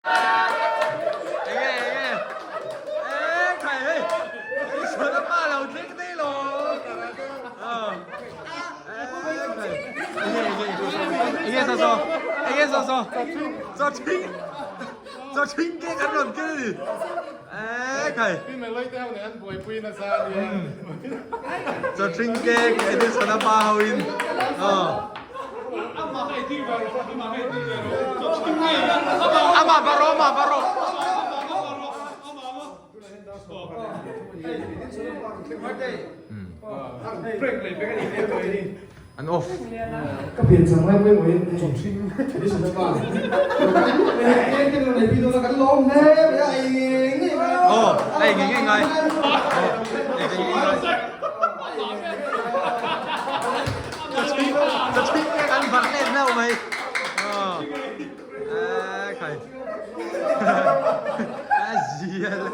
Enge enge e khai hei Edisona pa lo thleng daih lo enge enge saw saw enge saw saw chaw thing chaw thing ke kan rawn kel ni e khai chaw thing ke Edisona pa ho in Ama baro ama baro. An off. Ka pian chang lai pawimawh in hei Edison pa kan lawm hle mai a ei ngei ngei ngai. Aw ei ngei ngei ngai. Ei ngei ngei ngai. Ka chhing ka kan barh let hlauh mai. Khai. A zial.